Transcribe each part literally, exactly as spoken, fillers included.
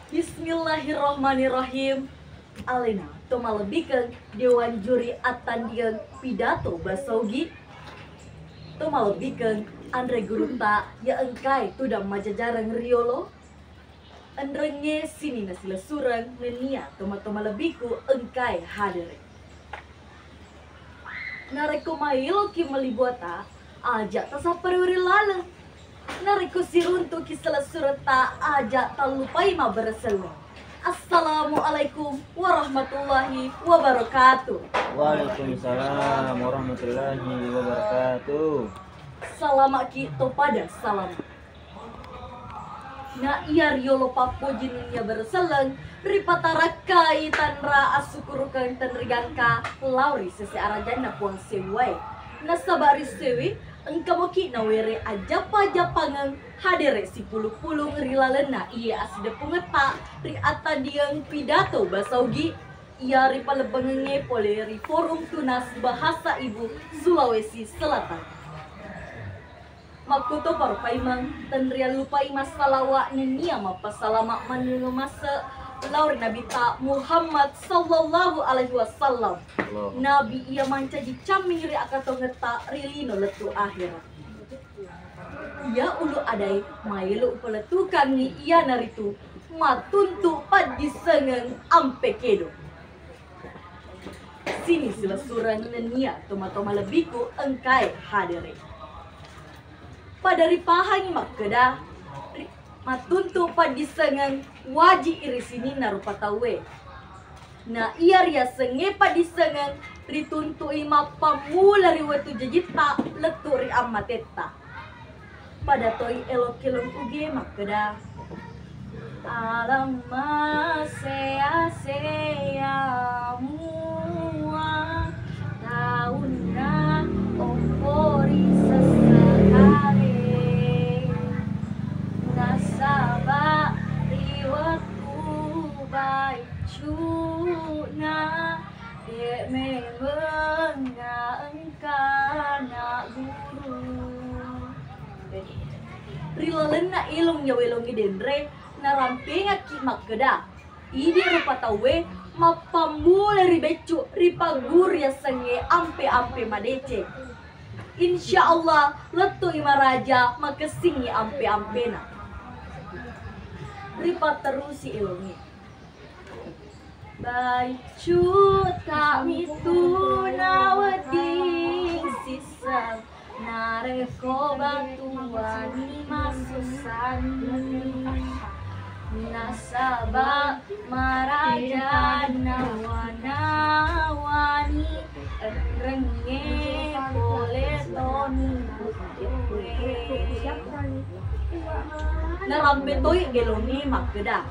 Bismillahirrahmanirrahim. Alena to malebbikeng Dewan Juri Attandieng Pidato Basa Ugi. To malebbikeng anre gurutta ya engkae tudang majajareng riolo. Enrengnge sininna silessureng nennia tomatoa malebbiku engkae hadere. Narekko maeloki melli buata, aja tasapparewereng laleng. Narekko siruntuki selessuretta, aja tallupai mabberre selleng. Assalamualaikum warahmatullahi wabarakatuh. Waalaikumsalam warahmatullahi wabarakatuh. Salama'ki to pada salama. Na iya riolo pappoji nennia berre selleng, ripatarakkai tanra assukurukeng tenrigangka lao ri sese arajanna Puang Sewwae. Nasaba ri sewe engka moki nawere ajappa-jappangeng hadere sipulung-pulung ri lalenna iye assideppungetta ri attandieng pidato basa Ugi iya ripalebbangengnge pole ri Forum Tunas Bahasa Ibu Sulawesi Selatan. Makkutoparo paimeng, tenriallupai massalawa nennia mappasalama mannulung masse lao ri Nabitta Muhammad sallallahu alaihi wasallam. Nabi iya mancaji camming ri akatongetta ri lino lettu ahera. Iya ulu adae maelo upalettukangngi iyanaritu mattuntu paddissengeng ampe kedo. Sini silessureng nennia tomatoa malebbiku engkae hadere. Pada ripahangi makkeda, ri-, mattuntu paddissengeng waji iri sininna rupa tauwe. Na iya riasengnge paddissengeng rituntu'i mappammula ri wettu jajitta lettu ri ammatetta. Pada toi elokkelong uge makkeda, alamma sea-sea mua taunna ompori sessakale, nasaba ri wettu baiccu'na de memeng na engkana guru. Ri lalenna elong iya welongnge denre, narampengakki makkeda, idi rupa tauwe mappammula ri beccu ri pagguru riasengnge ampe-ampe madeceng. Insya Allah, lettu'i maraja makessingngi ampe-ampena. Ripatterusi elongnge. Baiccu tamitu na wedding sisseng, narekko batuwani masussani, nasaba maraja nawa-nawani enrengnge pole toni butuwe. Narampe toi elongnge makkeda,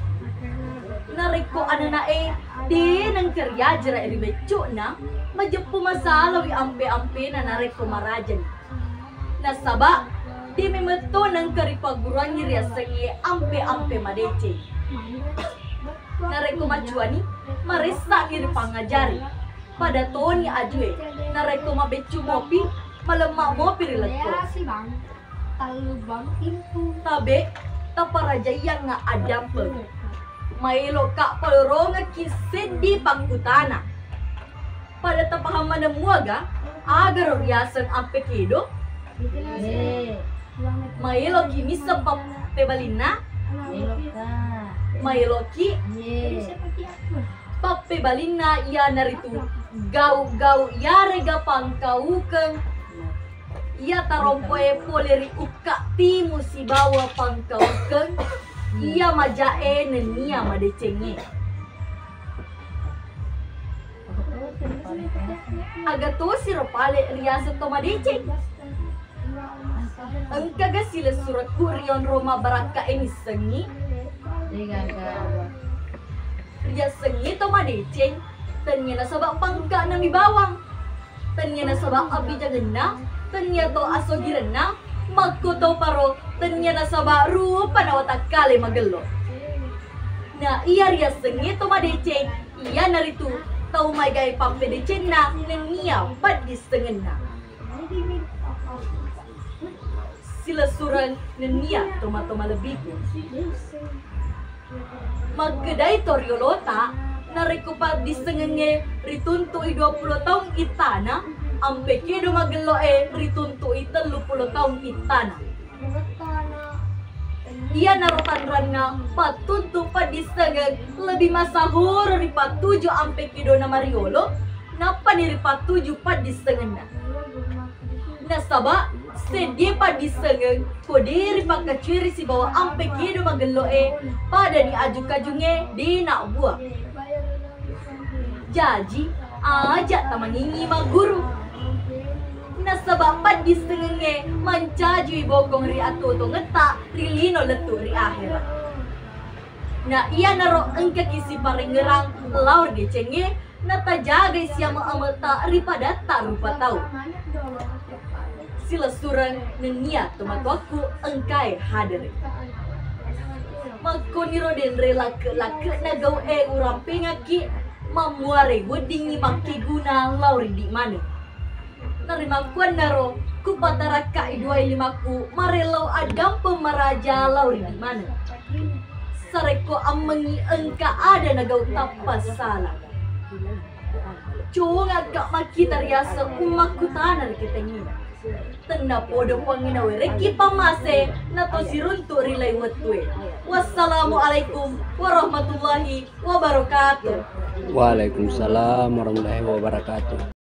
narekko anana'e de nengka riajara ri beccu'na, majeppu masalawi ampe-ampena narekko marajani. Nasaba de memetto nengka ripagguruangngi riasengnge ampe-ampe madeceng. Narekko maccuani, maressa'ni ripangajari. Pada toni ajue, narekko mabeccu mopi, malemma mopi ri lettu. Tabe, taparajaiyangnga addampeng. Maeloka palorongekki seddi pakkutana. Pada tapahang maneng muaga, agaro riaseng ampe kedo? Maeloki misseng pappebalinna? Maeloki? Pappebalinna iyanaritu gau-gau yarega pangkaukeng iya tarompoe pole ri ukka timu sibawa pangkaukeng iya majae nennia madecengnge. Aga tosiro pale riaseng to madeceng? Engkaga silessurekku rionrong mabbarakka'e missengngi? Riassengngi to madeceng, tennia nasaba pangka'na mi bawang, tennia nasaba abbijangenna, tennia to asogirenna, makkotoparo tennia nasaba rupana watakkale magello. Na iya riassengnge to madeceng, iyanaritu tau maega pappedecenna nennia paddissengenna. Silessureng nennia tomatoa malebbiku. Makkedai to riolota, narekko paddissengengnge rituntu'i duappulo taung ittana, ampe kedo magello'e rituntu'i telluppulo taung ittana. Iyanaro tanranna pattuntu paddissengeng lebbi masahoro ripattuju ampe kedona mariolo, nappani ripattuju paddissengenna. Nasaba seddie paddissengeng ko de ripakkacueri sibawa ampe kedo magello'e padani aju-kajungnge de nabbua. Jaji, aja tamangingi magguru. Nasaba paddissengengnge mancaji bokong ri atuo-tuongetta ri lino lettu ri ahera. Na iyanaro engkaki siparengngerang lao ri decengnge, natajagai siame-ametta ri padatta rupa tau. Silessureng nennia tomatoakku engkae hadere. Makkoniro denre lakke-lakke'na gau'e urampengakki, mammuare weddingngi makkeguna lao ri idi maneng. Narimakkuannaro kupatarakkai duai limakku marellau addampeng maraja lao ri idi maneng. Sarekko ammengngi engka ada nagau tappa sala. Congakka makkita riaseng ummakku tana ri ketengngi. Tenna podo puangngi nawerekki pammase nato siruntu ri lai wettue. Wassalamualaikum warahmatullahi wabarakatuh. Waalaikumsalam warahmatullahi wabarakatuh.